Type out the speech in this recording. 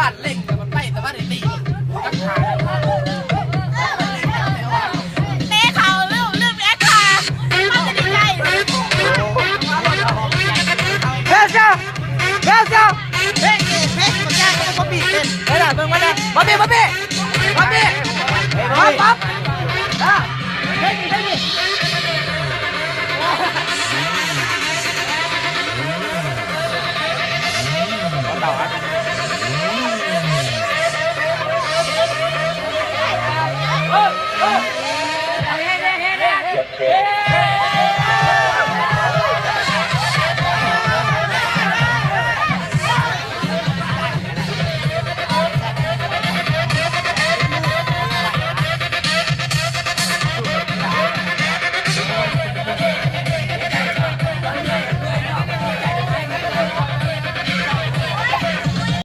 ບາດເຫຼັ້ງ ແຕ່ມັນໄປ ແຕ່ວ່າໄດ້ຕີ ເຕະເຂົາ ລືມ ລືມແອັດທ່າ ມັນຈະດີໃຈ ເພສເຈົ້າ ເພສເຈົ້າ ເພສ ເພສ ເພສ ເພສ ໄປລະ ເບິ່ງມານະ ບອບບີ້ ບອບບີ້ ບອບບີ້ ປັບ ປັບ ອ່າ